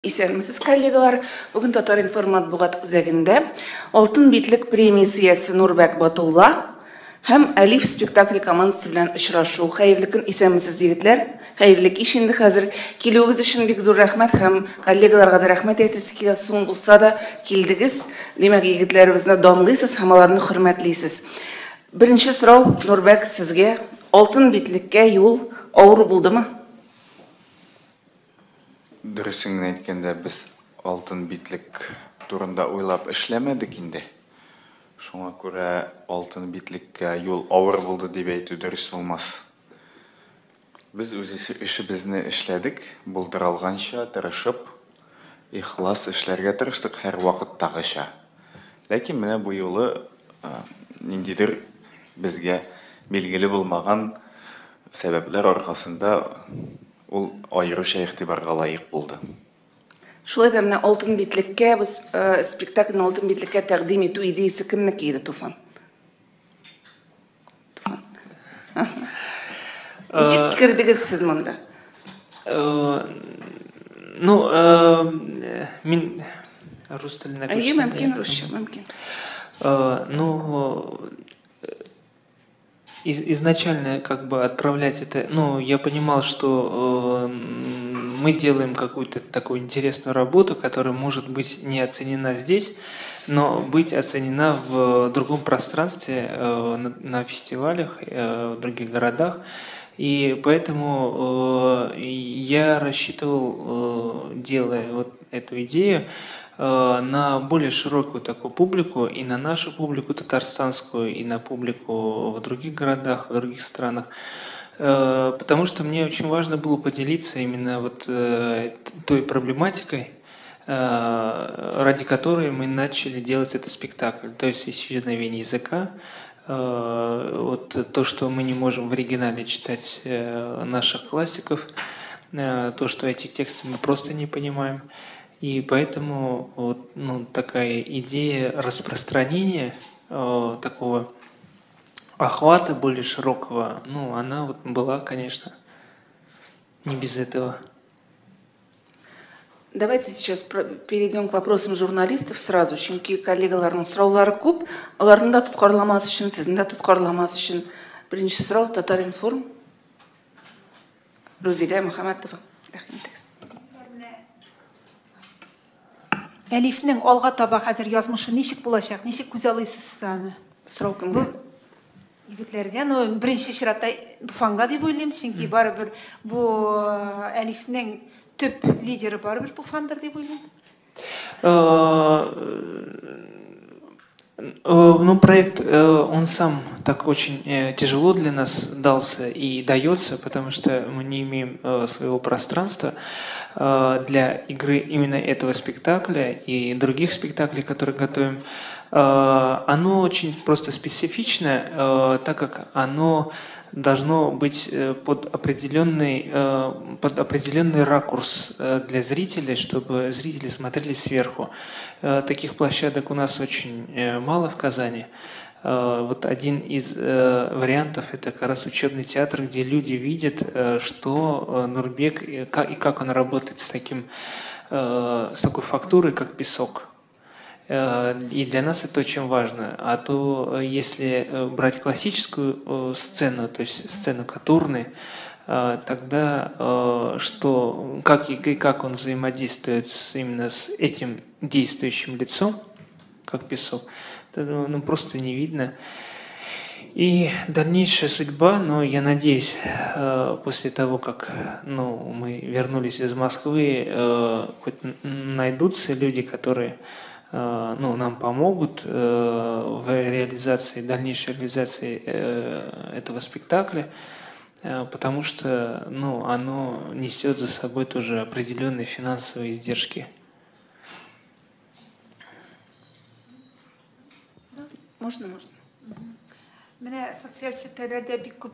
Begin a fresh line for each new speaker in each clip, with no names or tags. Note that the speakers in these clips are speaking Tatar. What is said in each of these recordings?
Исәнмесез, коллегалар! Бүген Татар-информ матбугат үзәгендә Алтын битлек премиясе иясе Нурбәк Батулла һәм Әлиф спектакле командасы белән очрашу. Хәерле көн, исәнмесез, егетләр! Хәерле кич инде хәзер. Килүегез өчен бик зур рәхмәт һәм коллегаларга да рәхмәт әйтәсе килә. Соң булса да килдегез. Димәк, егетләребезне данлыйсыз һәм аларны хөрмәтлисез. Беренче сорау, Нурбәк, сезгә. Алтын битлеккә юл авыр булдымы?
Дөресен генә әйткәндә, без алтын битлек турында уйлап эшләмәдек инде. Шуңа күрә алтын битлеккә юл авыр булды дип әйтү дөрес булмас. Без үз эшебезне эшләдек, булдыралганча, тырышып, ихлас эшләргә тырыштык һәрвакыттагыча. Ләкин менә бу юлы ниндидер безгә билгеле булмаган сәбәпләр аркасында Ул аеруча игътибарга лаек булды.
Шулай да менә Алтын битлеккә без спектакльне Алтын битлеккә тәкъдим итү идеясе кемнеке иде, Туфан? Туфан. Ничек кердегез сез монда?
Ну, мин рус теленә
күчтем. Әйе, мөмкин русча, мөмкин.
Ну, изначально как бы отправлять это, ну, я понимал, что мы делаем какую-то такую интересную работу, которая может быть не оценена здесь, но быть оценена в другом пространстве, на фестивалях, в других городах. И поэтому я рассчитывал, делая вот эту идею, на более широкую такую публику, и на нашу публику татарстанскую, и на публику в других городах, в других странах. Потому что мне очень важно было поделиться именно вот той проблематикой, ради которой мы начали делать этот спектакль, то есть исчезновение языка, вот то, что мы не можем в оригинале читать наших классиков, то, что эти тексты мы просто не понимаем. И поэтому вот, ну, такая идея распространения такого охвата более широкого, ну, она вот была, конечно, не без этого.
Давайте сейчас перейдем к вопросам журналистов сразу, чөнки коллегаларның сораулары күп, аларны да тоткарламас өчен, сезне дә тоткарламас өчен. Беренче сорау Татар-информ. Рузилә Мөхәммәтова, рәхим итегез.
Әлифнең алга таба хәзер язмышы ничек булачак? Ничек күзаллыйсыз сез аны?
Сорау кемгә?
Егетләргә, ну, беренче чиратта Туфанга дип уйлыйм, чөнки барыбер бу Әлифнең төп лидеры барыбер Туфандыр дип уйлыйм.
Ну, проект, он сам так очень тяжело для нас дался и дается, потому что мы не имеем своего пространства для игры именно этого спектакля и других спектаклей, которые готовим. Оно очень просто специфично, так как оно должно быть под определенный ракурс для зрителей, чтобы зрители смотрели сверху. Таких площадок у нас очень мало в Казани. Вот один из вариантов – это как раз учебный театр, где люди видят, что Нурбек и как он работает с такой фактурой, как песок. И для нас это очень важно. А то если брать классическую сцену, то есть сцену Катурны, тогда что, как и как он взаимодействует именно с этим действующим лицом, как песок, ну, просто не видно. И дальнейшая судьба, но я надеюсь, после того, как, ну, мы вернулись из Москвы, хоть найдутся люди, которые, ну, нам помогут в реализации, дальнейшей реализации этого спектакля, потому что, ну, оно несет за собой тоже определенные финансовые издержки.
Можно, можно.
Менә социаль челтәрләрдә бик күп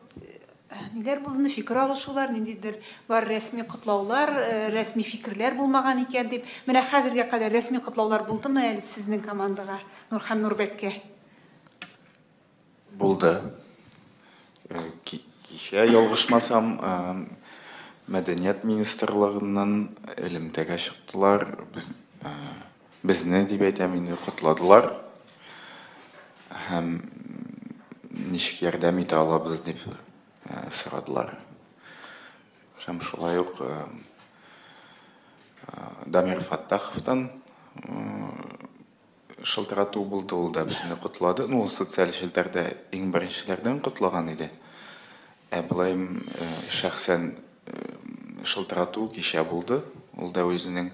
ниләр булды, фикер алышулар, ниндидер бар рәсми котлаулар, рәсми фикерләр булмаган икән дип. Менә хәзергә кадәр рәсми котлаулар булдымы әле сезнең командага, Нур һәм Нурбәккә?
Булды. Кичә ялгышмасам, Мәдәният министрлыгыннан элемтәгә чыктылар. Безне дип әйтәм инде, котладылар. Һәм ничек ярдәм итә алабыз дип сорадылар. Һәм шулай ук Дамир Фаттаховтан шылтырату булды, ул да безне котлады. Ну, ул социаль челтәрдә иң беренчеләрдән котлаган иде. Ә болай шәхсән шылтырату кичә булды. Ул да үзенең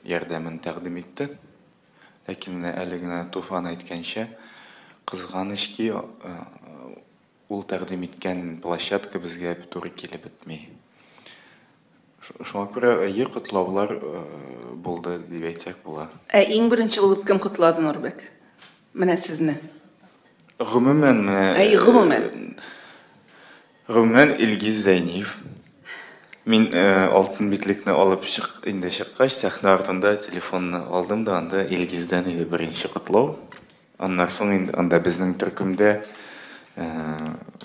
ярдәмен тәкъдим итте. Ләкин менә әле генә Туфан әйткәнчә, кызганыч ки, ул тәкъдим иткән площадка безгә туры килеп бетми. Шуңа күрә, әйе, котлаулар булды дип әйтсәк була.
Ә иң беренче булып кем котлады, Нурбәк? Менә сезне.
Гомумән, менә.
Әйе, гомумән.
Гомумән, Илгиз Зәйниев. Мин алтын битлекне алып чык, инде чыккач, сәхнә артында телефонны алдым да, анда Илгиздән иде беренче котлау. Аннан соң инде анда безнең төркемдә,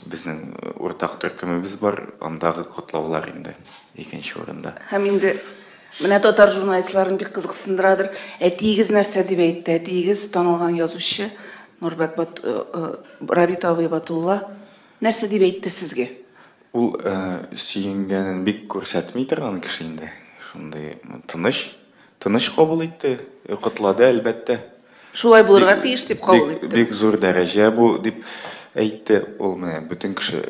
безнең уртак төркемебез бар, андагы котлаулар инде икенче урында.
Һәм инде менә татар журналистларын бик кызыксындырадыр. Әтиегез нәрсә дип әйтте? Әтиегез танылган язучы Нурбәк Бат, Рабит абый Батулла нәрсә дип әйтте сезгә?
Ул сөенгәнен бик күрсәтми торган кеше инде. Шундый тыныч, тыныч кабул итте, котлады, әлбәттә.
Шулай булырга тиеш дип кабул итте.
Бик зур дәрәҗә бу дип әйтте. Ул менә бөтен кеше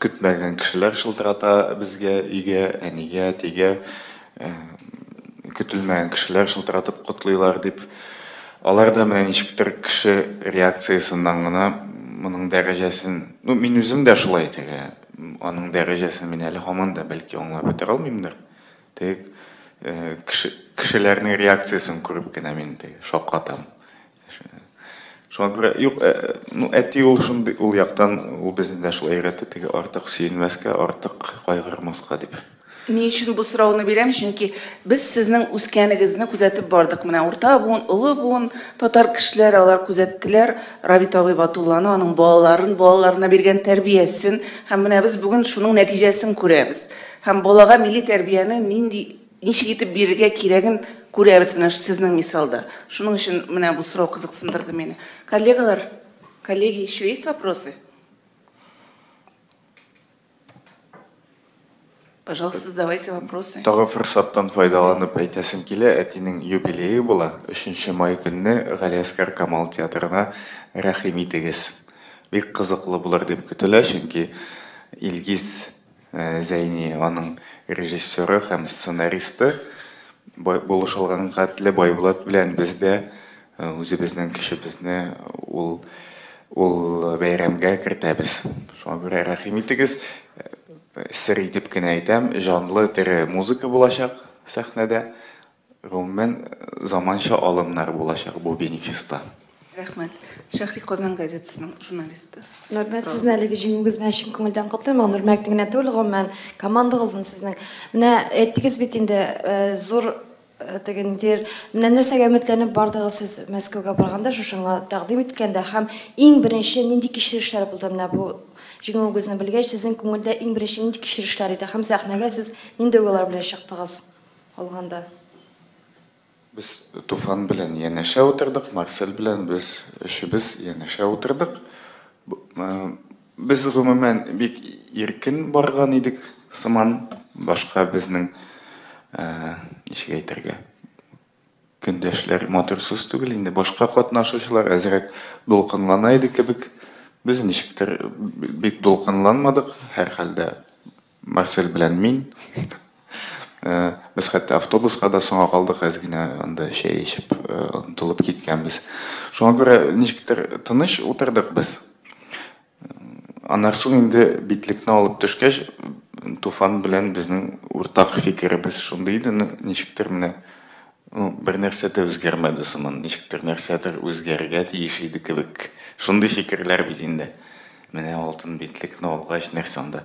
көтмәгән кешеләр шылтырата безгә, өйгә, әнигә, әтигә. Көтелмәгән кешеләр шылтыратып котлыйлар дип. Алар да менә ничектер кеше реакциясеннән гына моның дәрәҗәсен, ну, мин үзем дә шулай теге, аның дәрәҗәсен мин әле һаман да бәлки аңлап бетерә алмыймдыр. Теге кешеләрнең реакциясен күреп кенә мин теге шаккатам. Шуңа күрә, юк, ну, әти ул шундый, ул яктан ул безне дә шулай өйрәтте, теге артык сөенмәскә, артык кайгырмаска дип.
Ни өчен бу сорауны бирәм? Чөнки без сезнең үскәнегезне күзәтеп бардык. Менә урта буын, олы буын татар кешеләре алар күзәттеләр Рабит абый Батулланы, аның балаларын, балаларына биргән тәрбиясен. Һәм менә без бүген шуның нәтиҗәсен күрәбез. Һәм балага милли тәрбияне нинди, ничек итеп бирергә кирәген күрәбез менә сезнең мисалда. Шуның өчен менә бу сорау кызыксындырды мине. Коллегалар, коллеги, еще есть вопросы? Пожалуйста, задавайте вопросы.
Тагы форсаттан файдаланып әйтәсем килә, әтинең юбилее була. 3 май көнне Галиәсгар Камал театрына рәхим итегез. Бик кызыклы булыр дип көтелә, чөнки Илгиз Зәйни аның режиссеры һәм сценаристы. Булышылган хәтле Байбулат белән без дә үзебезнең кешебезне ул бәйрәмгә кертәбез. Шуңа күрә рәхим итегез. Сер итеп кенә әйтәм, җанлы тере музыка булачак сәхнәдә. Гомумән, заманча алымнар булачак бу бенефиста.
Рәхмәт. Шәһри Казан газетасының журналисты.
Нурмәт, сезне әлеге җиңүегез белән чын күңелдән котлыйм. Нурмәт генә түгел, гомумән, командагызны сезнең. Менә әйттегез бит инде, зур теге ниндидер, менә нәрсәгә өметләнеп бардыгыз сез Мәскәүгә барганда, шушыңа тәкъдим иткәндә һәм иң беренче нинди кичерешләр булды менә бу җиңүегезне белгәч, сезнең күңелдә иң беренче нинди кичерешләр иде һәм сәхнәгә сез нинди уйлар белән чыктыгыз алганда?
Без Туфан белән янәшә утырдык, Марсель белән без өчебез янәшә утырдык. Без гомумән бик иркен барган идек сыман, башка безнең ничек әйтергә, көндәшләр матур сүз түгел инде, башка катнашучылар әзрәк дулкынлана иде кебек. Без ничектер бик дулкынланмадык, һәрхәлдә Марсель белән мин. Без хәтта автобуска да соңа калдык, әз генә анда чәй эчеп онытылып киткәнбез. Шуңа күрә ничектер тыныч утырдык без. Аннан соң инде битлекне алып төшкәч, Туфан белән безнең уртак фикеребез шундый иде, ничектер менә, ну, бер нәрсә дә үзгәрмәде сыман, ничектер нәрсәдер үзгәрергә тиеш иде кебек. Шундый фикерләр бит инде. Менә алтын битлекне алгач, нәрсә анда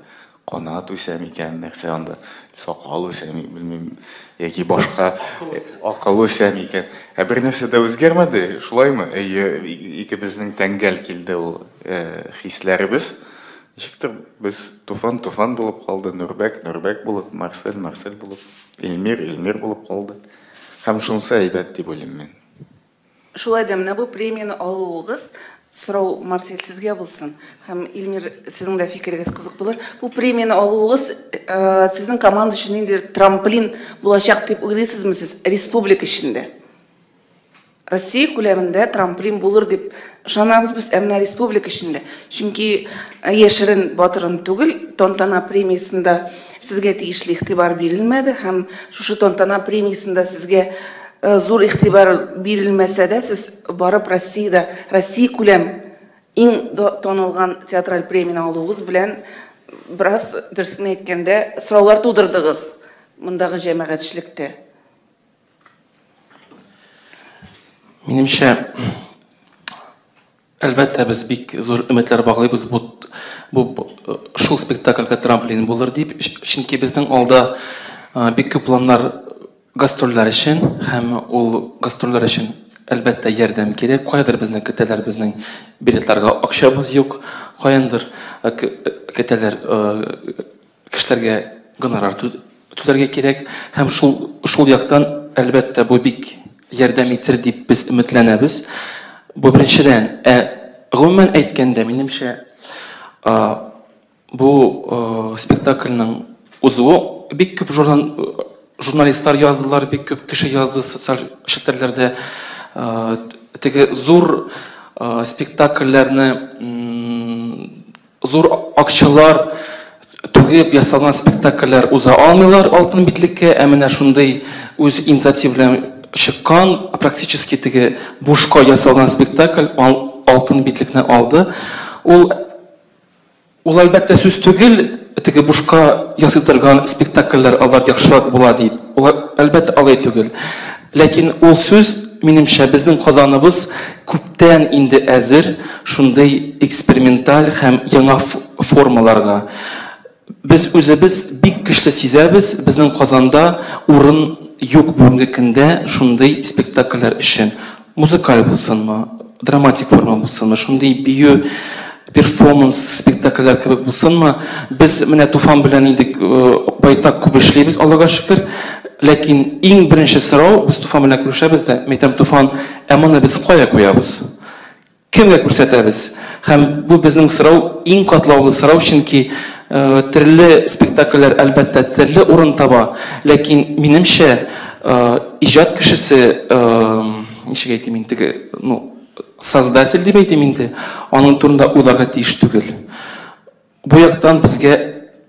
канат үсә микән, нәрсә анда сакал үсә микән, белмим, яки башка акыл үсә микән. Ә бер нәрсә дә үзгәрмәде, шулаймы? Әйе, икебезнең тәңгәл килде ул хисләребез. Ничектер без Туфан Туфан булып калды, Нурбәк Нурбәк булып, Марсель Марсель булып, Эльмир Эльмир булып калды. Һәм шунысы әйбәт дип уйлыйм мин.
Шулай да менә бу премияне алуыгыз, сорау, Марсель, сезгә булсын. Һәм Эльмир, сезнең дә фикерегез кызык булыр. Бу премияне алуыгыз сезнең команда өчен ниндидер трамплин булачак дип уйлыйсызмы сез республика эчендә? Россия күләмендә трамплин булыр дип ышанабыз без, ә менә республика эчендә. Чөнки яшерен батырын түгел, Тантана премиясендә сезгә тиешле игътибар бирелмәде һәм шушы Тантана премиясендә сезгә зур игътибар бирелмәсә дә, сез барып Россиядә, Россия күләм иң танылган театраль премияне алуыгыз белән бераз, дөресен әйткәндә, сораулар тудырдыгыз мондагы җәмәгатьчелектә.
Минемчә, әлбәттә, без бик зур өметләр баглыйбыз бу шул спектакльгә трамплин булыр дип, чөнки безнең алда бик күп планнар гастрольләр өчен, һәм ул гастрольләр өчен әлбәттә ярдәм кирәк. Каядыр безне көтәләр, безнең билетларга акчабыз юк, каяндыр көтәләр, кешеләргә гонорар түләргә кирәк, һәм шул яктан әлбәттә бу бик ярдәм итер дип без өметләнәбез. Бу беренчедән. Гомумән әйткәндә, минемчә, бу спектакльнең узуы бик күп журналистлар яздылар, бик күп кеше язды социаль челтәрләрдә. Теге зур спектакльләрне, зур акчалар түгеп ясалган спектакльләр уза алмыйлар алтын битлеккә, ә менә шундый үз инициатива белән чыккан, практически теге бушка ясалган спектакль алтын битлекне алды. Ул әлбәттә сүз түгел, теге бушка ясый торган спектакльләр алар яхшырак була дип. Ул әлбәттә алай түгел. Ләкин ул сүз, минемчә, безнең Казаныбыз күптән инде әзер шундый эксперименталь һәм яңа формаларга. Без үзебез бик көчле сизәбез, безнең Казанда урын юк бүгенге көндә шундый спектакльләр өчен. Музыкаль булсынмы, драматик форма булсынмы, шундый бию, перформанс спектакльләр кебек булсынмы. Без менә Туфан белән инде байтак күп эшлибез, Аллага шөкер. Ләкин иң беренче сорау, без Туфан белән күрешәбез дә, мәйтәм, Туфан, ә моны без кая куябыз? Кемгә күрсәтәбез? Һәм бу безнең сорау, иң катлаулы сорау, чөнки төрле спектакльләр әлбәттә төрле урын таба, ләкин минемчә, иҗат кешесе, ничек әйтим инде, теге, ну, создатель дип әйтим инде, аның турында уйларга тиеш түгел. Бу яктан безгә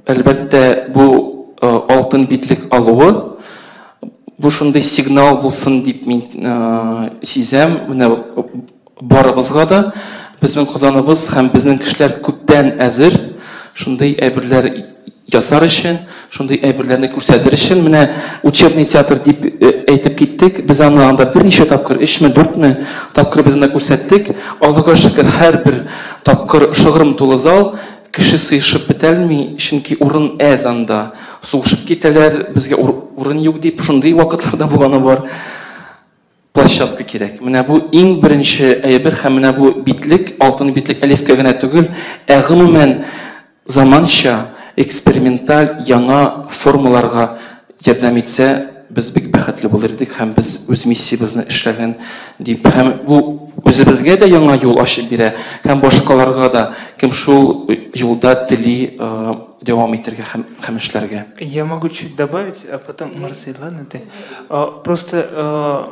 әлбәттә бу алтын битлек алуы, бу шундый сигнал булсын дип мин сизәм, менә барыбызга да, безнең Казаныбыз һәм безнең кешеләр күптән әзер шундый әйберләр ясар өчен, шундый әйберләрне күрсәтер өчен. Менә учебный театр дип әйтеп киттек, без аны анда берничә тапкыр, 3-ме, 4-ме тапкыр без аны күрсәттек. Аллага шөкер, һәрбер тапкыр шыгрым тулы зал, кеше сыйшып бетәлми, чөнки урын әз анда. Сугышып китәләр, безгә урын юк дип, шундый вакытларда булганы бар. Площадка кирәк. Менә бу иң беренче әйбер, һәм менә бу битлек, алтын битлек Әлифкә генә түгел, ә гомумән заманча, эксперименталь яңа формаларга ярдәм итсә, без бик бәхетле булыр идек һәм без үз миссиябезне эшләгән дип. Һәм бу үзебезгә дә яңа юл ачып бирә, һәм башкаларга да, кем шул юлда тели дәвам итәргә һәм эшләргә.
Я могу чуть добавить, а потом, Марсель, ладно ты? Просто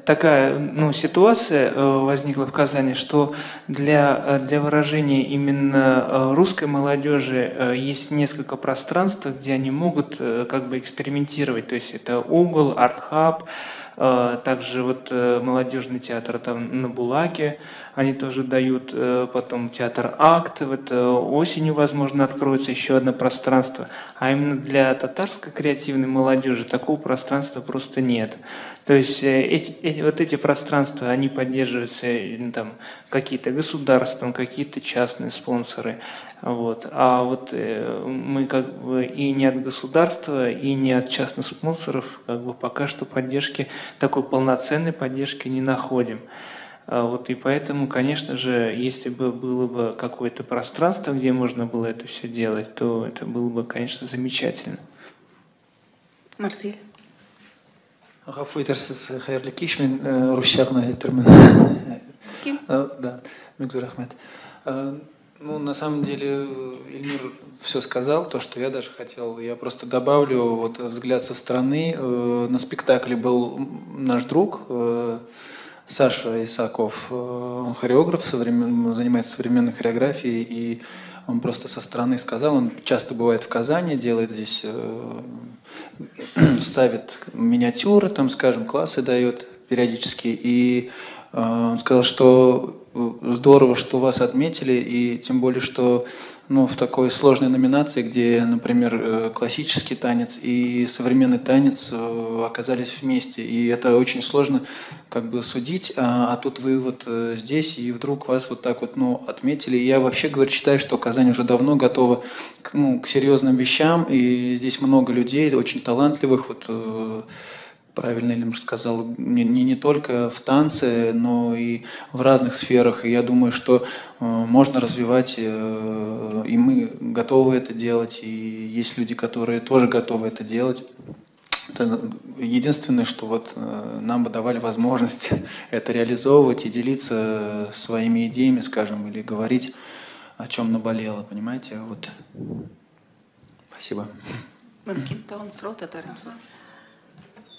такая, ну, ситуация возникла в Казани, что для выражения именно русской молодежи есть несколько пространств, где они могут как бы экспериментировать. То есть это Угол, Арт-хаб, также вот молодежный театр там на Булаке, они тоже дают, потом театр Акт, вот осенью, возможно, откроется еще одно пространство. А именно для татарской креативной молодежи такого пространства просто нет. То есть вот эти пространства, они поддерживаются там какие-то государством, какие-то частные спонсоры. Вот. А вот мы как бы и не от государства, и не от частных спонсоров как бы пока что поддержки, такой полноценной поддержки не находим. Вот, и поэтому, конечно же, если бы было бы какое-то пространство, где можно было это все делать, то это было бы, конечно, замечательно.
Марсель.
Гафу итәрсез, хәерле кич, мин русча гына әйтермен. Да, бик зур рәхмәт. Ну, на самом деле, Ильмир все сказал, то, что я даже хотел. Я просто добавлю вот взгляд со стороны. На спектакле был наш друг Саша Исаков. Он хореограф, занимается современной хореографией, и он просто со стороны сказал, он часто бывает в Казани, делает здесь, ставит миниатюры, там, скажем, классы дает периодически, и он сказал, что здорово, что вас отметили, и тем более, что, ну, в такой сложной номинации, где, например, классический танец и современный танец оказались вместе, и это очень сложно как бы судить, а тут вы вот здесь, и вдруг вас вот так вот, ну, отметили. И я вообще, говорю, считаю, что Казань уже давно готова к, ну, к серьезным вещам, и здесь много людей, очень талантливых, вот, правильно Ильмир сказал, не только в танце, но и в разных сферах. И я думаю, что можно развивать, и мы готовы это делать, и есть люди, которые тоже готовы это делать. Это единственное, что вот нам бы давали возможность это реализовывать и делиться своими идеями, скажем, или говорить, о чем наболело, понимаете? Вот. Спасибо.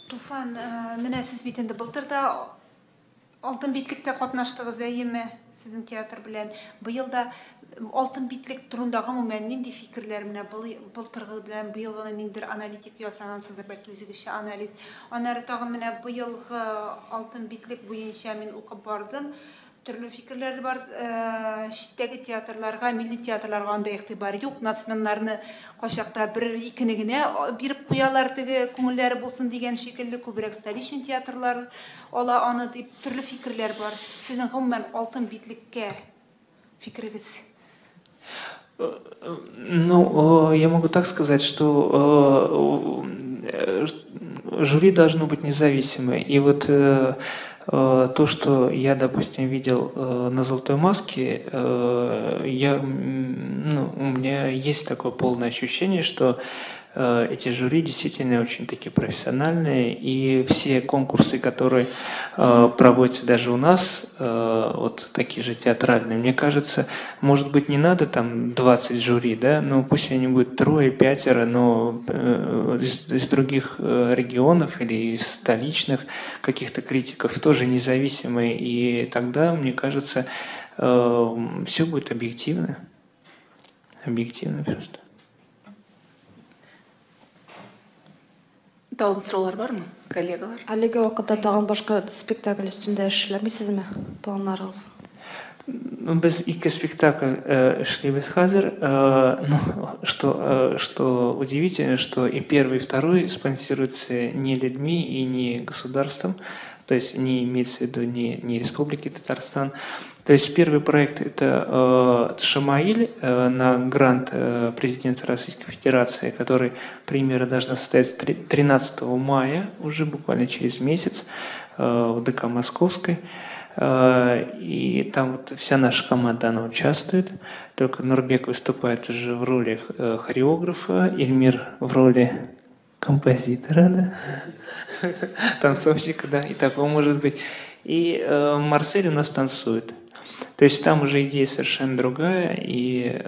Туфан, менә сез бит инде былтыр да Алтын битлектә катнаштыгыз, әйеме, сезнең театр белән. Быел да Алтын битлек турында гомумән нинди фикерләр, менә былтыргы белән быелгыны ниндидер аналитик ясагансыздыр, бәлки үзегезчә анализ. Аннары тагын менә быелгы Алтын битлек буенча мин укып бардым. Төрле фикерләр бар, читтәге театрларга, милли театрларга анда игътибар юк. Нацменнарны кайчакта бер икене генә биреп куялар, теге күңелләре булсын дигән шикелле, күбрәк столичный театрлар ала аны дип төрле фикерләр бар. Сезнең гомумән Алтын битлеккә фикерегез?
Ну, я могу так сказать, что жюри должно быть независимое. И вот то, что я, допустим, видел на «Золотой маске», у меня есть такое полное ощущение, что эти жюри действительно очень такие профессиональные, и все конкурсы, которые проводятся даже у нас, вот такие же театральные, мне кажется, может быть, не надо там 20 жюри, да, но пусть они будут 3, 5, но из других регионов или из столичных каких-то критиков тоже независимые, и тогда, мне кажется, все будет объективно, объективно просто.
Тагын сораулар бармы, коллегалар?
Әлеге вакытта тагын башка спектакль өстендә эшләмисезме? Планнарыгыз?
Без ике спектакль эшлибез хәзер. Ну, что удивительно, что и первый, и второй спонсируются не людьми и не государством, то есть не имеется в виду не Республики Татарстан. То есть первый проект – это «Шамаиль» на грант президента Российской Федерации, который премьера должна состояться 13 мая, уже буквально через месяц, в ДК Московской. И там вот вся наша команда, она участвует. Только Нурбек выступает уже в роли хореографа, Ильмир в роли композитора, да? Танцовщика, да, и такого может быть. И Марсель у нас танцует. То есть там уже идея совершенно другая, и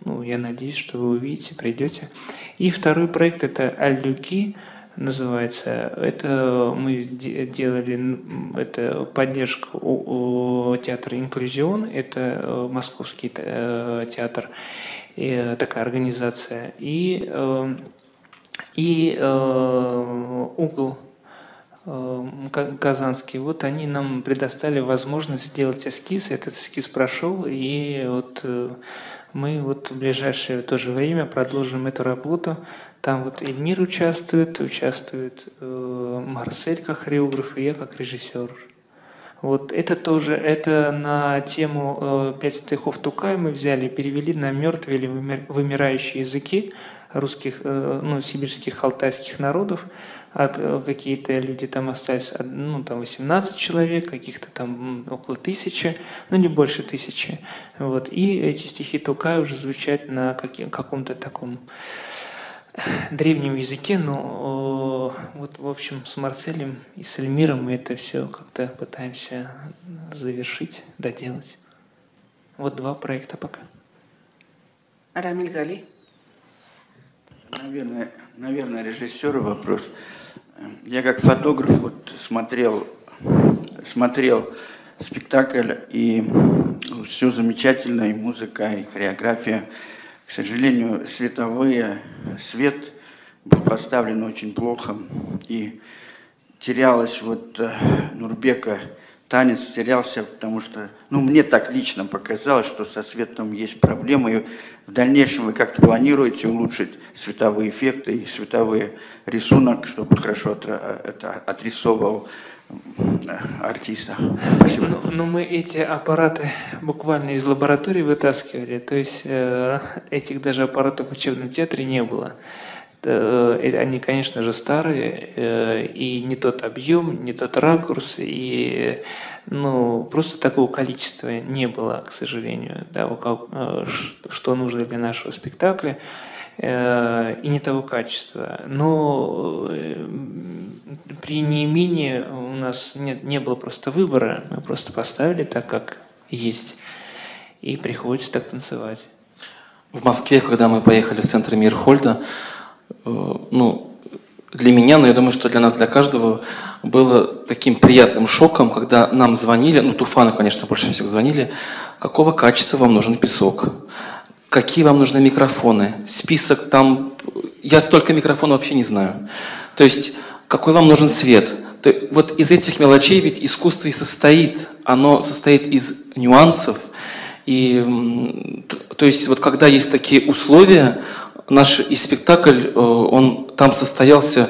ну, я надеюсь, что вы увидите, придете. И второй проект – это «Аллюки» называется. Это мы делали, это поддержку театра «Инклюзион», это московский театр, и такая организация. И «Угол» казанский, вот они нам предоставили возможность сделать эскиз, этот эскиз прошел, и вот мы вот в ближайшее тоже время продолжим эту работу. Там вот Эльмир участвует, Марсель как хореограф и я как режиссер. Вот это тоже, это на тему «Пять стихов Тукая» мы взяли, перевели на мертвые или вымирающие языки, русских, ну, сибирских, алтайских народов. Какие-то люди там остались, ну, там 18 человек, каких-то там около 1000, ну, не больше 1000. Вот. И эти стихи Тукая уже звучат на каком-то таком древнем языке, но вот, в общем, с Марселем и с Эльмиром мы это все как-то пытаемся завершить, доделать. Вот 2 проекта пока.
Рамиль Гали.
Наверное, режиссеру вопрос. Я как фотограф вот смотрел спектакль, и все замечательно, и музыка, и хореография. К сожалению, свет был поставлен очень плохо, и терялась вот Нурбека, танец терялся, потому что, ну, мне так лично показалось, что со светом есть проблемы, и в дальнейшем вы как-то планируете улучшить световые эффекты и световой рисунок, чтобы хорошо это отрисовывал артиста. Спасибо.
Ну, мы эти аппараты буквально из лаборатории вытаскивали, то есть этих даже аппаратов в учебном театре не было. Они, конечно же, старые, и не тот объем, не тот ракурс, и, ну, просто такого количества не было, к сожалению, да, что нужно для нашего спектакля, и не того качества. Но при неимении у нас не было просто выбора, мы просто поставили так, как есть, и приходится так танцевать.
В Москве, когда мы поехали в центр Мейерхольда, ну, для меня, но я думаю, что для нас, для каждого, было таким приятным шоком, когда нам звонили, ну, Туфану, конечно, больше всех звонили, какого качества вам нужен песок, какие вам нужны микрофоны, список там, я столько микрофонов вообще не знаю. То есть, какой вам нужен свет. То, вот из этих мелочей ведь искусство и состоит, оно состоит из нюансов. И, то есть, вот когда есть такие условия, наш и спектакль, он там состоялся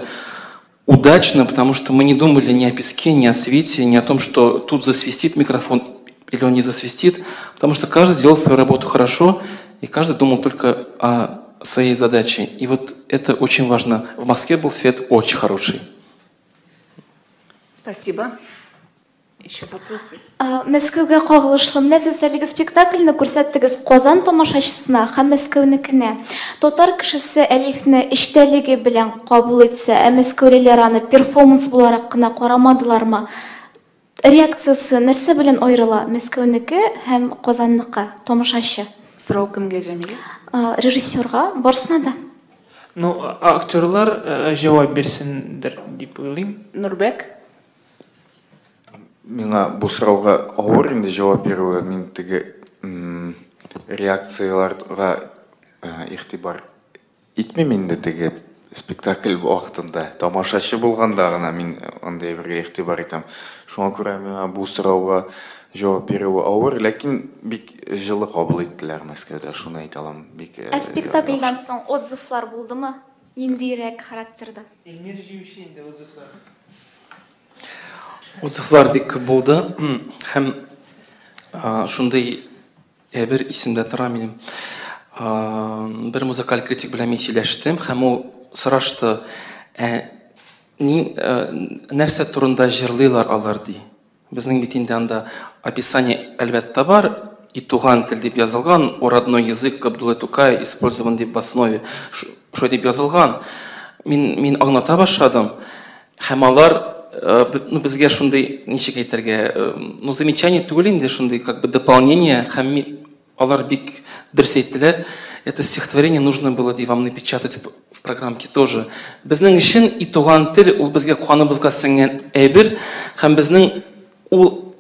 удачно, потому что мы не думали ни о песке, ни о свете, ни о том, что тут засвистит микрофон или он не засвистит, потому что каждый делал свою работу хорошо, и каждый думал только о своей задаче. И вот это очень важно. В Москве был свет очень хороший.
Спасибо. Еще вопросы?
Мәскәүгә кагылышлы. Менә сез әлеге спектакльне күрсәттегез Казан тамашачысына һәм Мәскәүнекенә. Татар кешесе Әлифне эчтәлеге белән кабул итсә, ә мәскәүлеләр аны перформанс буларак кына карамадылармы? Реакциясе нәрсә белән аерыла Мәскәүнеке һәм Казанныкы тамашачы?
Сорау кемгә, Җәмилә?
Режиссерга, барысына да.
Ну, актерлар җавап бирсендер дип уйлыйм.
Нурбек?
Миңа бу сорауга авыр инде җавап бирүе, мин теге реакцияларга игътибар итмим инде теге спектакль вакытында, тамашачы булганда гына мин андый бергә игътибар итәм. Шуңа күрә миңа бу сорауга җавап бирүе авыр, ләкин бик җылы кабул иттеләр Мәскәүдә, шуны әйтә алам. Бик.
Ә спектакльдән соң отзывлар булдымы? Ниндирәк характерда?
Эльмир җыючы инде отзывлар.
Отзывлар бик күп булды һәм шундый бер исемдә тора минем. Бер музыкаль критик белән мин сөйләштем һәм ул сорашты, нәрсә турында җырлыйлар алар ди. Безнең бит инде анда описание әлбәттә бар, и туган тел дип язылган, о родной язык Габдулла Тукай использован дип в основе, шулай дип язылган. Мин аңлата башладым һәм алар ну, безгә шундый, ничек әйтергә, ну, замечание түгел инде, шундый, как бы, дополнение, һәм алар бик дөрес әйттеләр, это стихотворение нужно было ди вам напечатать в программке тоже. Безнең өчен и туган тел, ул безгә каныбызга сеңгән әйбер, һәм безнең ул,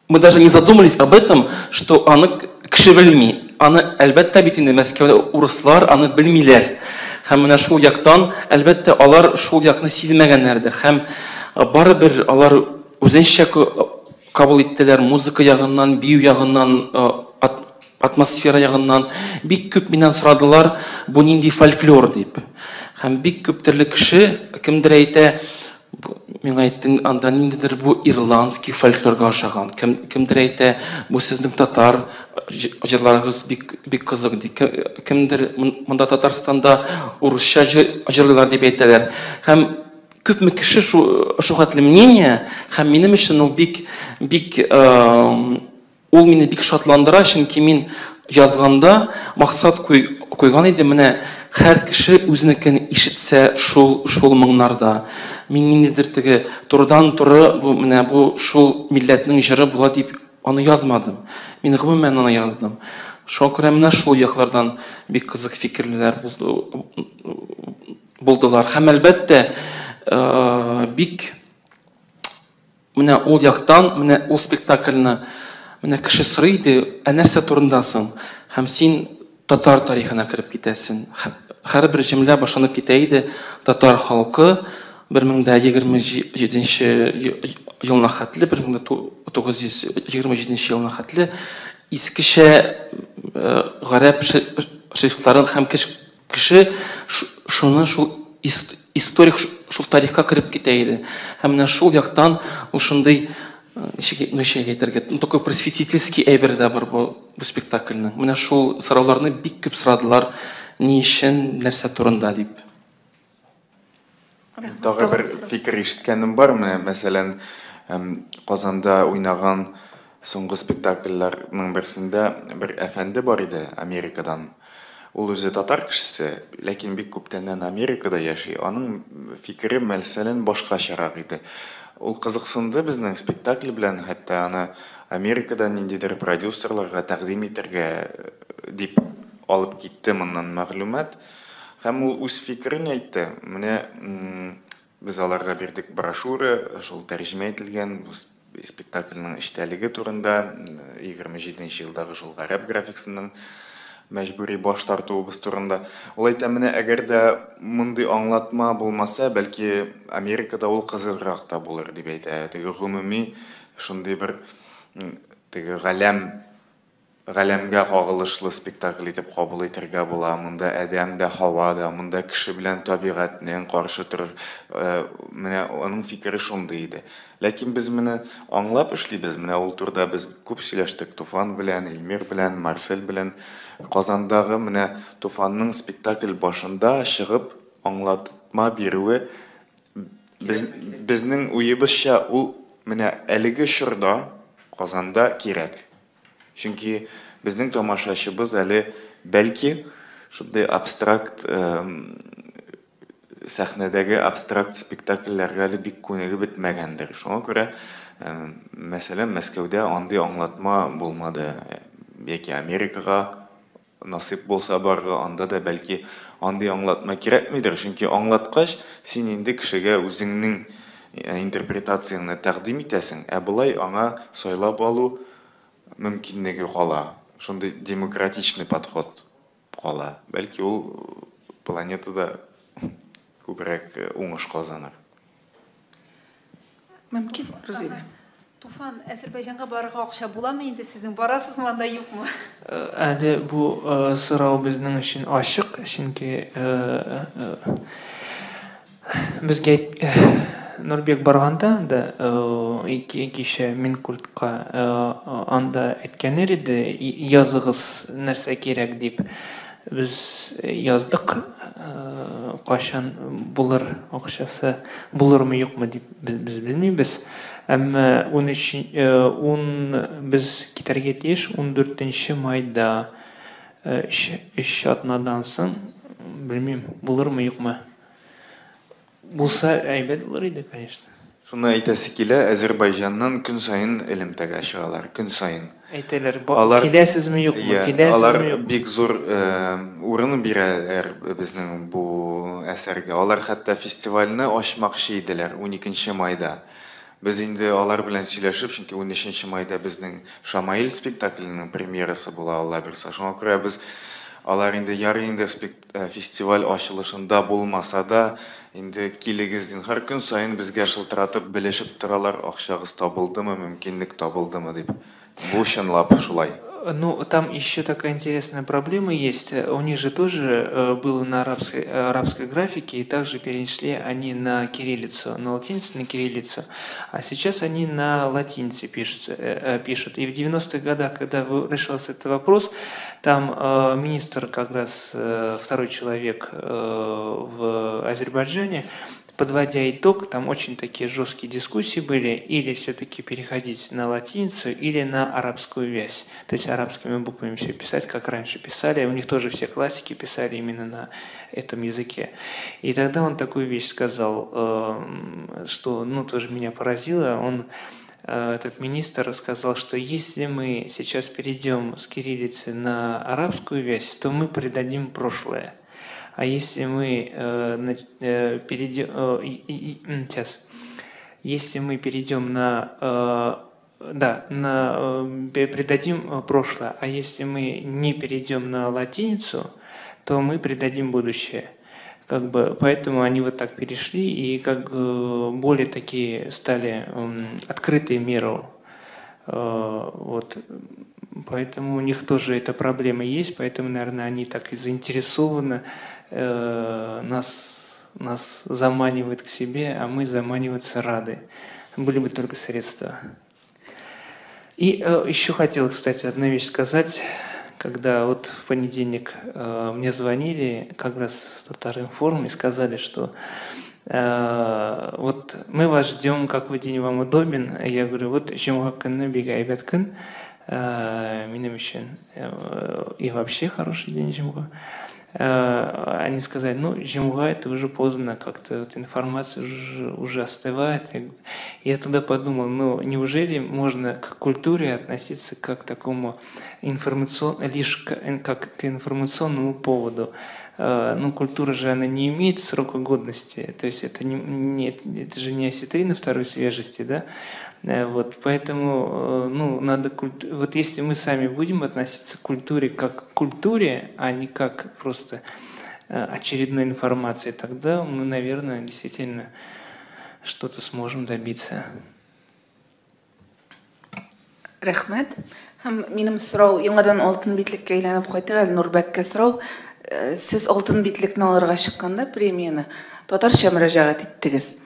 мы даже не задумались об этом, что аны кеше белми, аны, әлбәттә бит инде Мәскәүдә урыслар аны белмиләр. Һәм менә шул яктан, әлбәттә, алар шул якны сизмәгәннәрдер. Һәм барыбер алар үзенчә кабул иттеләр, музыка ягыннан, бию ягыннан, атмосфера ягыннан. Бик күп миннән сорадылар, бу нинди фольклор дип. Һәм бик күп төрле кеше, кемдер әйтә, миңа әйтте, анда ниндидер бу ирландский фольклорга ошаган. Кемдер әйтә, бу сезнең татар җырларыгыз бик бик кызык ди. Кемдер монда Татарстанда урысча җырлыйлар дип әйтәләр. Һәм күпме кеше шу хәтле мнение, һәм минем өчен ул бик бик ул мине бик шатландыра, чөнки мин язганда максат куйган идем, менә һәр кеше үзенекен ишетсә шул моңнарда. Мин ниндидер теге турыдан-туры бу менә бу шул милләтнең җыры була дип аны язмадым. Мин гомумән аны яздым. Шуңа күрә менә шул яклардан бик кызык фикерлеләр булдылар. Һәм әлбәттә, бик менә ул яктан, менә ул спектакльне менә кеше сорый иде, ә нәрсә турында соң? Һәм син татар тарихына кереп китәсең. Һәрбер җөмлә башланып китә иде, татар халкы 1027 елына хәтле, 1927 елына хәтле искечә гарәп шрифтларын һәм кеше шуны шул историк шул тарихка кереп китә иде. Һәм менә шул яктан ул шундый ничек әйтергә, такой просветительский әйбер дә бар бу спектакльнең. Менә шул сорауларны бик күп сорадылар, ни өчен, нәрсә турында дип.
Тагы бер фикер ишеткәнем бар, менә мәсәлән, Казанда уйнаган соңгы спектакльләрнең берсендә бер әфәнде бар иде Америкадан. Ул үзе татар кешесе, ләкин бик күптәннән Америкада яши. Аның фикере мәсәлән башкачарак иде. Ул кызыксынды безнең спектакль белән, хәтта аны Америкада ниндидер продюсерларга тәкъдим итәргә дип алып китте моннан мәгълүмат. Һәм ул үз фикерен әйтте. Менә без аларга бирдек брошюра, шул тәрҗемә ителгән спектакльнең эчтәлеге турында, 27 елдагы шул гарәп графикасының мәҗбүри баш тартуыбыз турында. Ул әйтә, менә әгәр дә мондый аңлатма булмаса, бәлки Америкада ул кызыграк та булыр дип әйтә. Теге гомуми шундый бер теге галәмгә кагылышлы спектакль итеп кабул итәргә була. Монда адәм дә, һава да, монда кеше белән табигатьнең каршы торыр. Менә аның фикере шундый иде. Ләкин без менә аңлап эшлибез. Менә ул турыда без күп сөйләштек Туфан белән, Эльмир белән, Марсель белән. Казандагы менә Туфанның спектакль башында чыгып аңлатма бирүе безнең уебызча ул менә әлеге чорда Казанда кирәк. Чөнки безнең тамашачыбыз әле бәлки шундый абстракт сәхнәдәге абстракт спектакльләргә әле бик күнегеп бетмәгәндер. Шуңа күрә, мәсәлән, Мәскәүдә андый аңлатма булмады. Яки Америкага насыйп булса барырга, анда да бәлки андый аңлатма кирәкмидер. Чөнки аңлаткач, син инде кешегә үзеңнең интерпретацияңне тәкъдим итәсең, ә болай аңа сайлап алу мөмкинлеге кала. Шундый демократичный подход кала. Бәлки ул планетада күбрәк уңыш казаныр.
Мөмкин, Рузилә.
Туфан, Әзербайҗанга барырга акча буламы инде сезнең? Барасызмы анда, юкмы?
Әле бу сорау безнең өчен ачык, чөнки безгә Нурбек барганда да кичә Минкультка анда әйткәннәр иде, языгыз нәрсә кирәк дип. Без яздык, кайчан булыр акчасы, булырмы юкмы дип без белмибез. Әмма без китәргә тиеш 14 майда, 3 атнадан соң, белмим, булырмы юкмы. Булса әйбәт булыр иде, конечно.
Шуны әйтәсе килә, Әзербайҗаннан көн саен элемтәгә чыгалар, көн саен.
Әйтәләр, киләсезме юкмы, киләсезме
Алар бик зур урын бирәләр безнең бу әсәргә. Алар хәтта фестивальне ачмакчы иделәр 12 майда. Без инде алар белән сөйләшеп, чөнки 13 майда безнең Шамаил спектакленең премьерасы була, Алла бирса. Шуңа күрә без алар инде ярый инде фестиваль ачылышында булмаса да, инде килегез зинһар, көн саен безгә шылтыратып белешеп торалар, акчагыз табылдымы, мөмкинлек табылдымы дип. Бу чынлап шулай.
Ну, там еще такая интересная проблема есть. У них же тоже было на арабской графике, и также перешли они на кириллицу, на латиницу, на кириллицу. А сейчас они на латинице пишут. И в 90-х годах, когда решался этот вопрос, там министр, как раз второй человек в Азербайджане, подводя итог, там очень такие жесткие дискуссии были, или все-таки переходить на латиницу, или на арабскую вязь. То есть арабскими буквами все писать, как раньше писали. У них тоже все классики писали именно на этом языке. И тогда он такую вещь сказал, что, ну, тоже меня поразило. Он, этот министр, сказал, что если мы сейчас перейдем с кириллицы на арабскую вязь, то мы предадим прошлое. А если мы перейдем, сейчас, если мы перейдем на, да, на предадим прошлое, а если мы не перейдем на латиницу, то мы предадим будущее. Как бы, поэтому они вот так перешли и как более такие стали открытые миру. Вот. Поэтому у них тоже эта проблема есть, поэтому, наверное, они так и заинтересованы, нас заманивают к себе, а мы заманиваться рады. Были бы только средства. И еще хотел, кстати, одну вещь сказать. Когда вот в понедельник мне звонили как раз с Татар-Информ и сказали, что вот мы вас ждем, какой день вам удобен. Я говорю, вот җомга көнне бик әйбәт көн, минем өчен и вообще хороший день җомга. Они сказали, ну, җомга это уже поздно, как-то вот информация уже остывает. Я тогда подумал, ну, неужели можно к культуре относиться как к такому лишь как к информационному поводу? Ну, культура же, она не имеет срока годности, то есть это, это же не осетрина второй свежести, да? Вот, поэтому, ну, надо, вот если мы сами будем относиться к культуре как к культуре, а не как просто очередной информации, тогда мы, наверное, действительно что-то сможем добиться.
Рәхмәт. Һәм минем сорау яңадан алтын битлеккә әйләнеп кайтыр әле Нурбәккә сорау. Сез алтын битлекне алырга чыкканда премияне татарча мөрәҗәгать иттегез.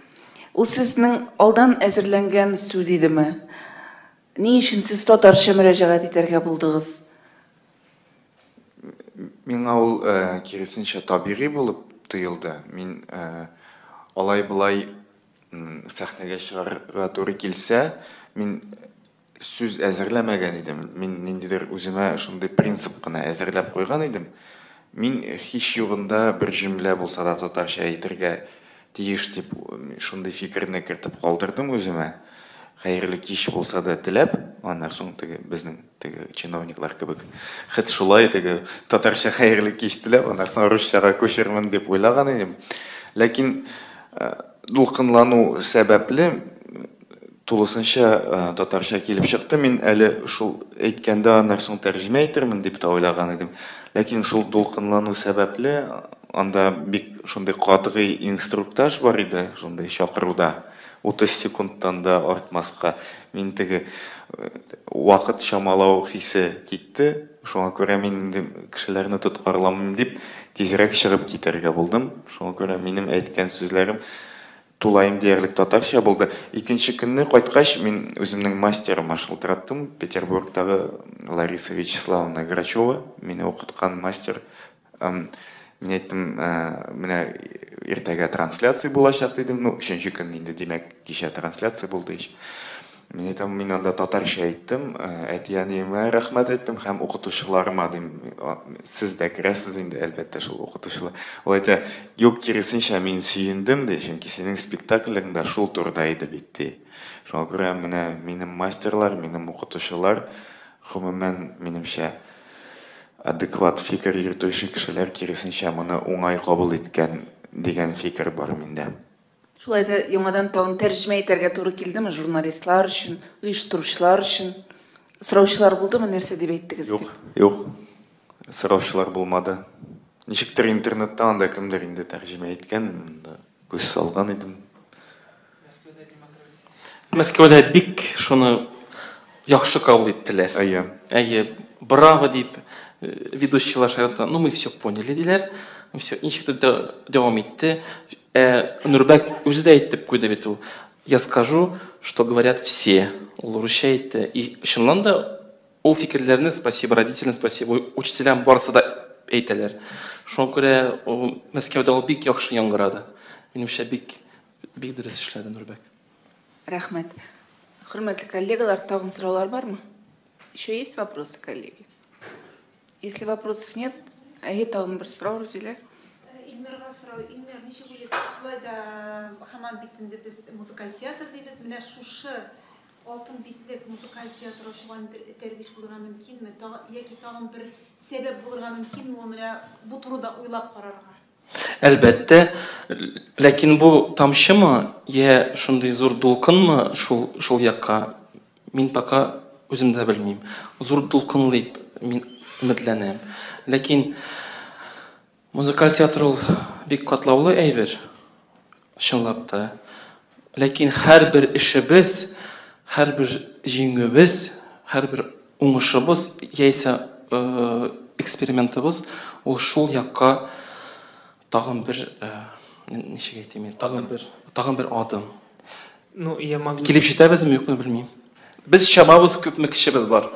Ул сезнең алдан әзерләнгән сүз идеме? Ни өчен сез татарча мөрәҗәгать итәргә булдыгыз?
Миңа ул киресенчә табигый булып тоелды. Мин алай-болай сәхнәгә чыгарга туры килсә, мин сүз әзерләмәгән идем. Мин ниндидер үземә шундый принцип кына әзерләп куйган идем. Мин һич югында бер җөмлә булса да татарча әйтергә тиеш дип шундый фикерне кертеп калдырдым үземә. Хәерле кич булса да теләп, аннан соң теге безнең теге чиновниклар кебек хет шулай теге татарча хәерле кич теләп, аннан соң русчага күчермен дип уйлаган идем. Ләкин дулкынлану сәбәпле тулысынча татарча килеп чыкты. Мин әле шул әйткәндә аннан соң тәрҗемә итермен дип тә уйлаган идем. Ләкин шул дулкынлану сәбәпле анда бик шундый катгый инструктаж бар иде, шундый чакыруда 30 секундтан да артмаска. Мин теге вакыт чамалау хисе китте. Шуңа күрә мин инде кешеләрне тоткарламыйм дип тизрәк чыгып китәргә булдым. Шуңа күрә минем әйткән сүзләрем тулаем диярлек татарча булды. Икенче көнне кайткач, мин үземнең мастерыма шылтыраттым. Петербургтагы Лариса Вячеславовна Грачева, мине укыткан мастер. Мин әйттем, менә иртәгә трансляция булачак дидем. Ну, өченче көн инде, димәк, кичә трансляция булды ич. Мин әйтәм, мин анда татарча әйттем, әти-әниемә рәхмәт әйттем һәм укытучыларыма дим, сез дә керәсез инде, әлбәттә, шул укытучылар. Ул әйтә, юк, киресенчә, мин сөендем ди, чөнки синең спектаклең дә шул турыда иде бит ди. Шуңа күрә менә минем мастерлар, минем укытучылар, гомумән, минемчә, адекват фикер йөртүче кешеләр киресенчә моны уңай кабул иткән дигән фикер бар миндә.
Шулай да яңадан тагын тәрҗемә итәргә туры килдеме журналистлар өчен, оештыручылар өчен? Сораучылар булдымы, нәрсә дип әйттегез?
Юк, юк. Сораучылар булмады. Ничектер интернетта анда кемдер инде тәрҗемә иткән, күз салган идем.
Мәскәүдә бик шуны яхшы кабул иттеләр.
Әйе.
Әйе, браво дип ведущийлар шаярта. Ну, мы все поняли, диләр. Все, ничек тә дәвам итте. Нурбәк үзе дә әйтеп куйды бит ул. Я скажу, что говорят все. Ул русча әйтте. И чыннан да ул фикерләрне спасибо родителям, спасибо учителям барысы да әйтәләр. Шуңа күрә ул Мәскәүдә ул бик яхшы яңгырады. Минемчә, бик бик дөрес эшләде Нурбәк.
Рәхмәт. Хөрмәтле коллегалар, тагын сораулар бармы? Еще есть вопросы, коллеги? Если вопросов нет, әйе, тагын бер сорау, Рузилә.
Илмирга сорау. Илмир, ничек уйлыйсыз, шулай да һаман бит инде без музыкаль театр дибез. Менә шушы Алтын битлек музыкаль театр ачуга ниндидер этәргеч булырга мөмкинме? Яки тагын бер сәбәп булырга мөмкинме ул менә бу турыда уйлап карарга?
Әлбәттә, ләкин бу тамчымы, йә шундый зур дулкынмы шул шул якка, мин пока үзем дә белмим. Зур дулкынлы дип мин өметләнәм. Ләкин музыкаль театр ул бик катлаулы әйбер, чынлап та. Ләкин һәрбер эшебез, һәрбер җиңүебез, һәрбер уңышыбыз яисә экспериментыбыз ул шул якка тагын бер, ничек әйтим инде, тагын бер, тагын бер адым.
Ну, я могу...
Килеп җитәбезме, юкмы, белмим. Без чамабыз, күпме көчебез бар.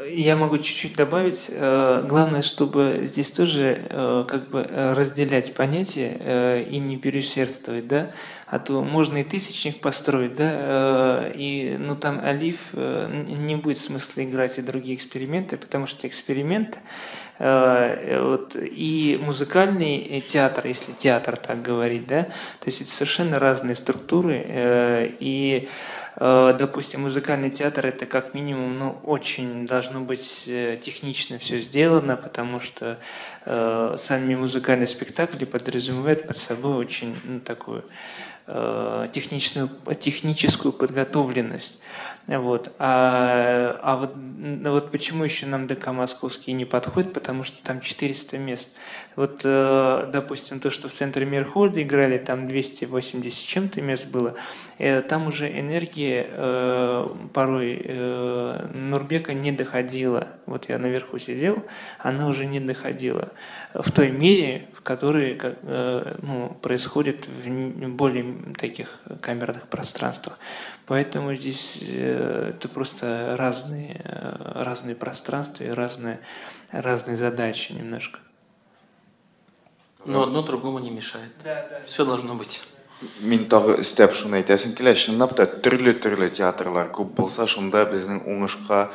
Я могу чуть-чуть добавить. Главное, чтобы здесь тоже как бы разделять понятия и не переусердствовать, да? А то можно и тысячник построить, да, и, ну, там Алиф не будет смысла играть и другие эксперименты, потому что эксперимент, вот, и музыкальный театр, если театр так говорить, да, то есть это совершенно разные структуры, и, допустим, музыкальный театр это как минимум, ну, очень должно быть технично все сделано, потому что сами музыкальные спектакли подразумевают под собой очень, ну, такую техническую подготовленность. Вот. А вот, ну, вот почему еще нам ДК Московский не подходит, потому что там 400 мест. Вот, допустим, то, что в центре Мейерхольда играли, там 280 с чем-то мест было, там уже энергия порой Нурбека не доходила. Вот я наверху сидел, она уже не доходила в той мере, в которой, ну, происходит в более таких камерных пространствах. Поэтому здесь это просто разные пространства и разные задачи немножко.
Но одно другому не мешает.
Да.
Все должно быть.
Мин тагы өстәп шуны әйтәсем килә, чынлап та төрле-төрле театрлар күп булса, шунда безнең уңышка,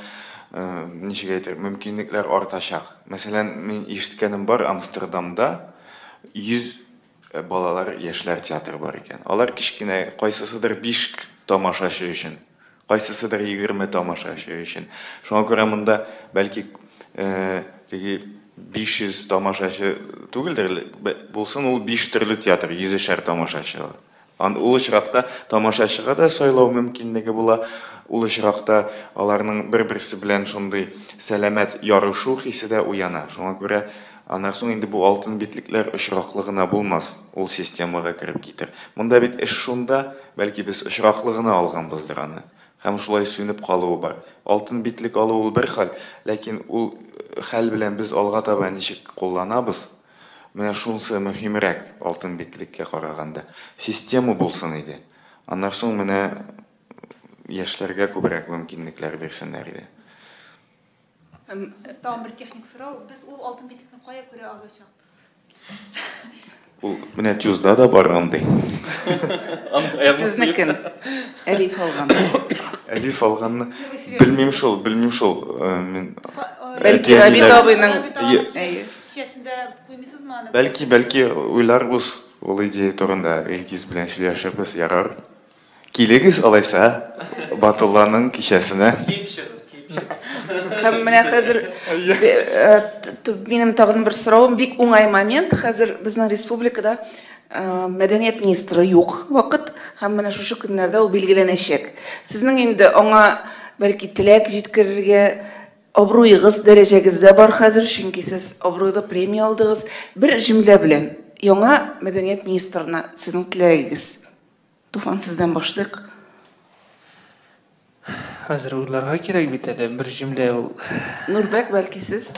ничек әйтер, мөмкинлекләр артачак. Мәсәлән, мин ишеткәнем бар, Амстердамда 100 балалар, яшьләр театры бар икән. Алар кечкенә, кайсысыдыр 5 тамашачы өчен, кайсысыдыр 20 тамашачы өчен. Шуңа күрә монда бәлки теге 500 тамашачы түгелдер, булсын ул 5 төрле театр, 100-шәр тамашачы. Ул очракта тамашачыга да сайлау мөмкинлеге була, ул очракта аларның бер-берсе белән шундый сәламәт ярышу хисе дә уяна. Шуңа күрә аннан соң инде бу алтын битлекләр очраклы гына булмас, ул системага кереп китер. Монда бит эш шунда, бәлки без очраклы гына алганбыздыр аны. Һәм шулай сүнеп калуы бар. Алтын битлек алу ул бер хәл, ләкин ул хәл белән без алга таба ничек кулланабыз, менә шунысы мөһимрәк алтын битлеккә караганда. Система булсын иде. Аннан соң менә яшьләргә күбрәк мөмкинлекләр бирсеннәр иде.
Тагын бер техник сорау. Без ул алтын битлекне кая күрә алачакбыз?
Ул менә ТЮЗда да бар андый.
Сезнекен. Әлиф алган.
Әлиф алганны белмим шул, белмим шул. Мин
Бәлки Рабит абыйның
кичәсендә куймыйсызмы аны?
Бәлки, бәлки уйларбыз ул идея турында, Илгиз белән сөйләшербез, ярар. Килегез алайса Батулланың кичәсенә.
Киеп чыгып, киеп чыгып.
Һәм менә хәзер минем тагын бер соравым, бик уңай момент. Хәзер безнең республикада мәдәният министры юк вакыт, һәм менә шушы көннәрдә ул билгеләнәчәк. Сезнең инде аңа бәлки теләк җиткерергә абруегыз, дәрәҗәгез дә бар хәзер, чөнки сез абруйлы премия алдыгыз. Бер җөмлә белән яңа мәдәният министрына сезнең теләгегез. Туфан, сездән башлыйк.
Хәзер уйларга кирәк бит әле, бер җөмлә ул.
Нурбәк, бәлки сез?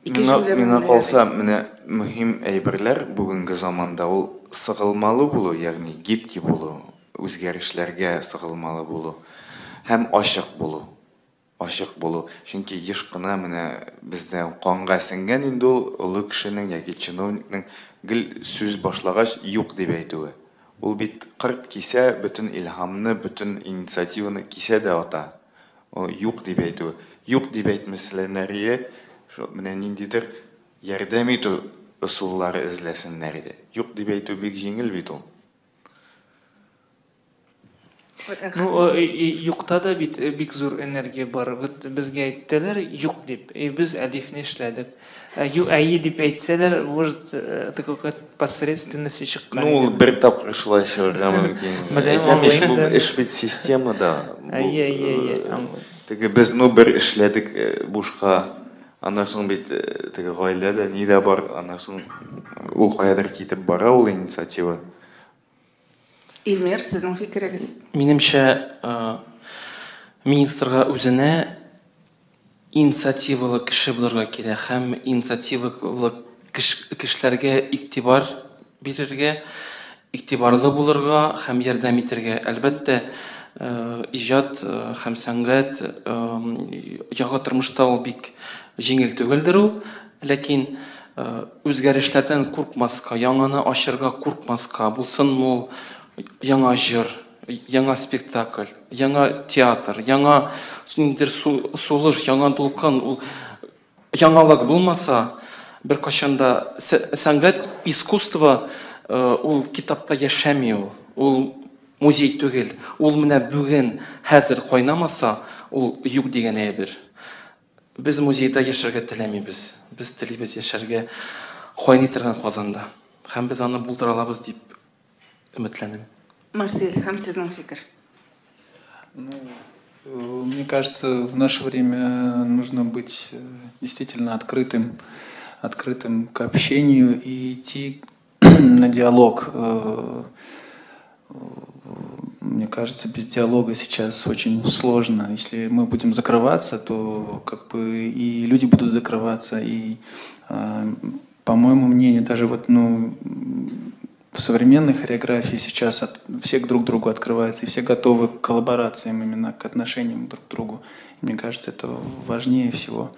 Ике
Миңа,
җөмлә
миңа
белән
калса, менә мөһим әйберләр бүгенге заманда ул сыгылмалы булу, ягъни гибкий булу, үзгәрешләргә сыгылмалы булу һәм ачык булу. Ачык булу. Чөнки еш кына менә бездә канга сеңгән инде ул олы кешенең яки чиновникның гел сүз башлагач юк дип әйтүе. Ул бит кырт кисә, бөтен илһамны, бөтен инициативаны кисә дә ата. Ул юк дип әйтүе. Юк дип әйтмәсәләр, шул менә ниндидер ярдәм итү ысуллары эзләсеннәр иде. Юк дип әйтү бик җиңел бит ул.
Ну, юкта да бит бик зур энергия бар. Вот безгә әйттеләр юк дип, и без Әлифне эшләдек. Әйе дип әйтсәләр, может, такой посредственности чыккан.
Ну, ул бер тапкыр шулай чыгарга мөмкин.
Беләм,
Әйтәм ич, бу
аңлыйм да.
эш бит системада. Бу,
Әйе, әйе, әйе, аңлыйм.
Теге без ну бер эшләдек бушка. Аннан соң бит теге гаилә дә, ни дә бар. Аннан соң ул каядыр китеп бара ул инициатива.
Илмир, сезнең фикерегез?
Минемчә, министрга үзенә инициативалы кеше булырга кирәк һәм инициативалы кешеләргә игътибар бирергә, игътибарлы булырга һәм ярдәм итәргә. Әлбәттә, иҗат һәм сәнгать яңа тормышта ул бик җиңел түгелдер ул, ләкин үзгәрешләрдән куркмаска, яңаны ачырга куркмаска, булсынмы ул яңа җыр, яңа спектакль, яңа театр, яңа ниндидер сулыш, яңа дулкын, ул яңалык булмаса, беркайчан да сәнгать, искусство ул китапта яшәми ул, ул музей түгел, ул менә бүген хәзер кайнамаса, ул юк дигән әйбер. Без музейда яшәргә теләмибез, без телибез яшәргә кайный торган Казанда. Һәм без аны булдыра алабыз дип өметләнәм.
Марсель, һәм сезнең фикер?
Ну, мне кажется, в наше время нужно быть действительно открытым, открытым к общению и идти на диалог. Мне кажется, без диалога сейчас очень сложно. Если мы будем закрываться, то как бы и люди будут закрываться. И, по моему мнению, даже вот, ну, в современной хореографии сейчас все друг другу открываются, и все готовы к коллаборациям, именно к отношениям друг к другу. И мне кажется, это важнее всего.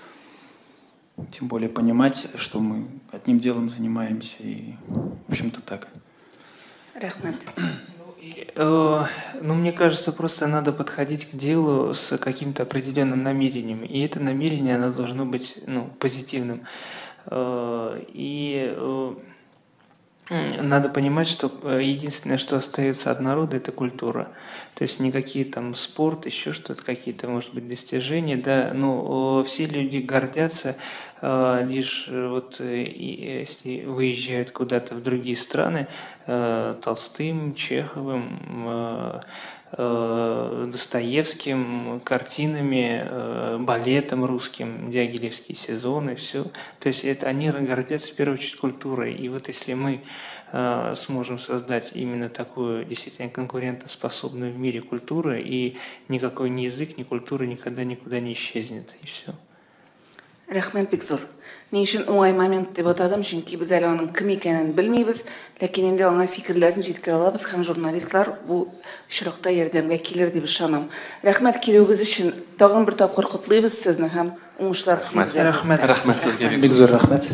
Тем более понимать, что мы одним делом занимаемся, и, в общем-то, так.
Рәхмәт.
Ну, мне кажется, просто надо подходить к делу с каким-то определенным намерением. И это намерение, оно должно быть, ну, позитивным. И надо понимать, что единственное, что остается от народа, это культура. То есть никакие там спорт, еще что-то, какие-то, может быть, достижения, да, но все люди гордятся лишь вот, если выезжают куда-то в другие страны, Толстым, Чеховым, Достоевским, картинами, балетом русским, Дягилевские сезоны, все. То есть это они гордятся в первую очередь культурой. И вот если мы сможем создать именно такую действительно конкурентоспособную в мире культуру, и никакой ни язык, ни культура никогда никуда не исчезнет. И все.
Рәхмәт бик зур. Ни өчен уңай момент дип атадым, чөнки без әле аның кем икәнен белмибез, ләкин инде аңа фикерләрен җиткерә алабыз һәм журналистлар бу очракта ярдәмгә килер дип ышанам. Рәхмәт килүегез өчен. Тагын бер тапкыр котлыйбыз сезне һәм уңышлар телибез.
Рәхмәт.
Рәхмәт сезгә бик
Бик зур рәхмәт.